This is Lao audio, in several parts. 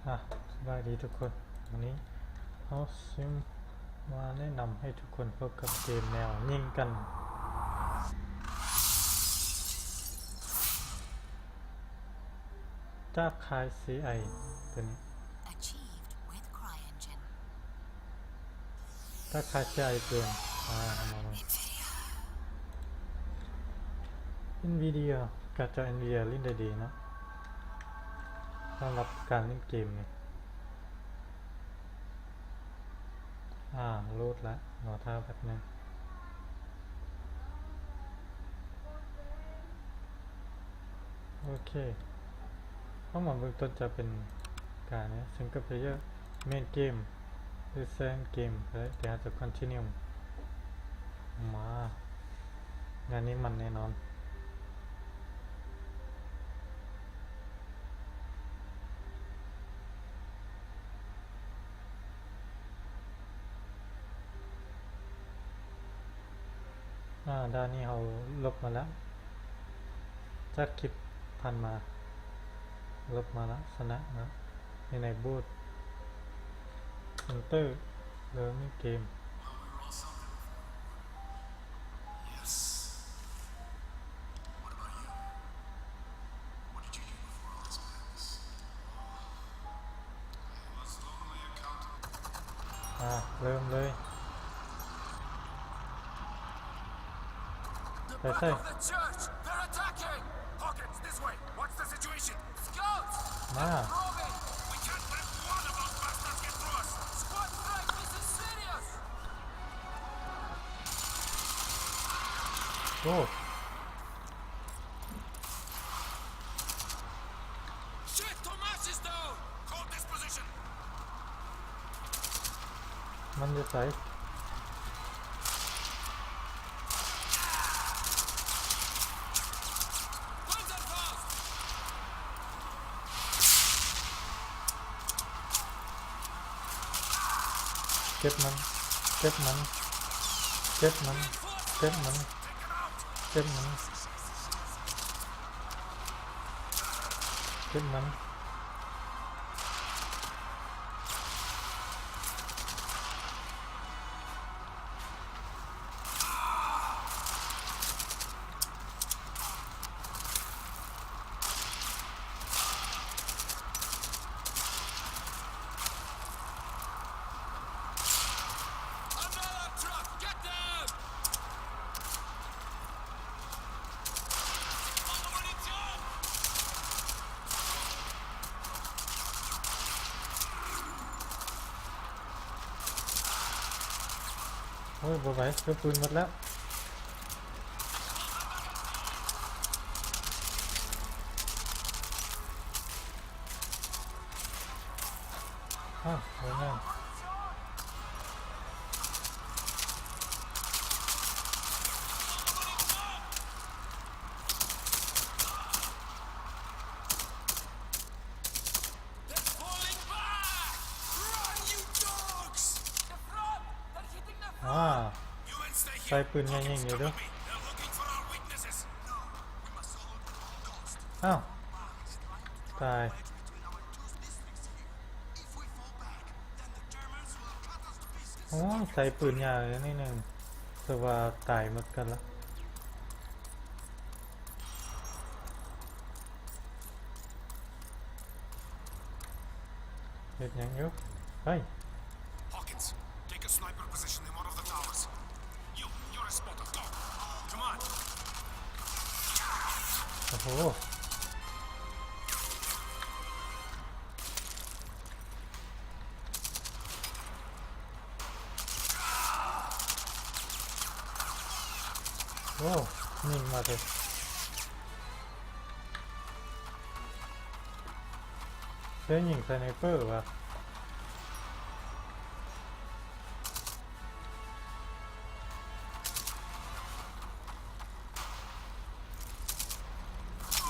ອ່ະ ສະບາຍດີທຸກຄົນ, ວັນນີ້ເຮົາຊິມາແນະນຳໃຫ້ທຸກຄົນພົບກັບເກມແນວຍິງກັນ Darkrai Seai ຕົວນີ້ Achieved with CryEngine. Darkrai Seai ເປັນ ອ່າ Nvidia. Nvidia ກາະຈໍ Nvidia ຫຼິ້ນໄດ້ດີເນາະ ສຳລັບການເລ່ນເກມນີ້. ອ່າ ໂຫຼດລະ ລໍຖ້າແປັບໜຶ່ງ. ໂອເຄ ເຂົ້າມາເບື້ອງຕົ້ນຈະເປັນການ Single Player Main Game ຫຼື Second Game ກໍໄດ້ ແຕ່ເຮົາຈະ Continue ມາ ງານນີ້ມັນແນ່ນອນ. ອ່າ ດ່ານນີ້ເຮົາລົບມາແລ້ວ ຈາກຄລິບຜ່ານມາ ລົບມາແລ້ວ ຊະນະແລ້ວ ຢູ່ໃນບູດ Enter ເລີ່ມເກມ. Yes. What about you? What did you do before all this madness? I was only a counter- ອ່າ ເລີ່ມເລີຍ. The back of the church! They're attacking! Hawkins, this way! What's the situation? Scouts! ມາ They're probing! We can't let one of those bastards get through us! Squad strike! This is serious! ໂອ້ Shit! Tomas is down! Hold this position! ມັນຢູ່ໃສ? ເກັບມັນ ເກັບມັນ ເກັບມັນ ເກັບມັນ ເກັບມັນ ເກັບມັນ. ໂອ້ຍ ບໍ່ໄຫວ ເຄື່ອງປືນໝົດແລ້ວ. ອ້າວ ໂອ້ຍ ອາ ໃຊ້ປືນໃຫຍ່ຍິງຢູ່ເດີ້. ອ້າວ ຕາຍ. ໂອ້ຍ ໃຊ້ປືນຍາວນີ້ໜຶ່ງ ສະວ່າຕາຍໝົດກັນລະ. ເຮັດຫຍັງຢູ່? ເຮີ້ຍ Hawkins, take a sniper position in one of the towers. You, you're a spotter. Go. Come on. ໂອ້ໂຫ. ໂອ້ ຍິງມາເຖິງ ເຊິ່ງຍິງສະໄນເປີວ່າ.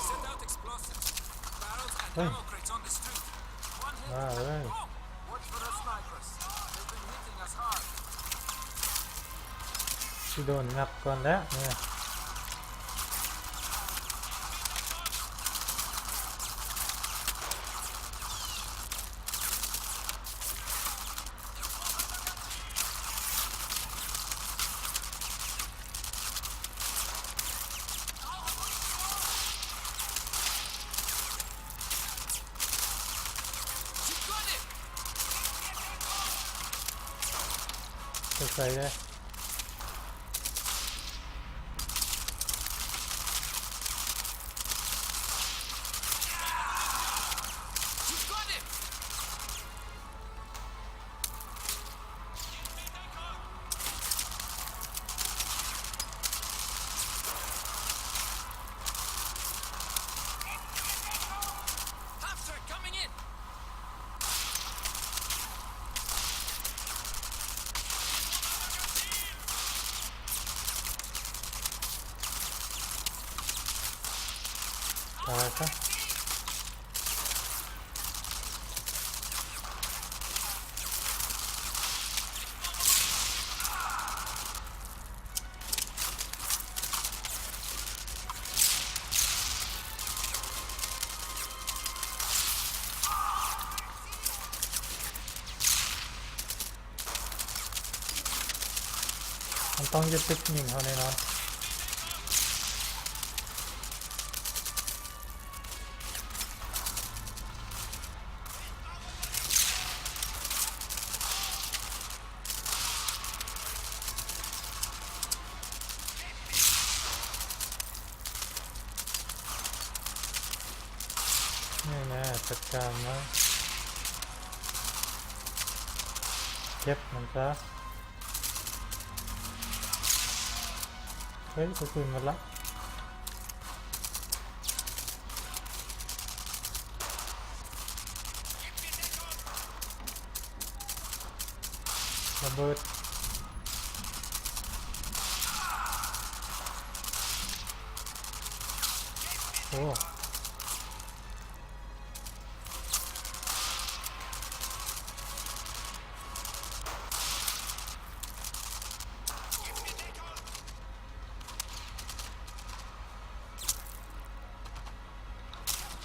Send out explosives. Barrels and ammo crates on the street. One hit. ເອີຍ Watch for the snipers. They've been hitting us hard. ຊິໂດນຫຍັບກ່ອນແລ້ວນີ້. ໃສ່ເດ້. Hostile coming in. ຕາຍຊະ. ມັນຕ້ອງຍຶດຕຶກຍິງເຮົາແນ່ນອນ. ນີ້ແນ່ ຈັດການມາ ເກັບມັນຊະ. ເຮີ້ຍ ກະສຸນໝົດລະ. ລະເບີດ. ໂອ້.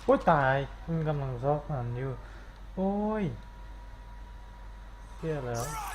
ໂອ້ຍ ຕາຍ. ມັນກຳລັງຊອກຫັ້ນຢູ່. ໂອ້ຍ ເສຍແລ້ວ.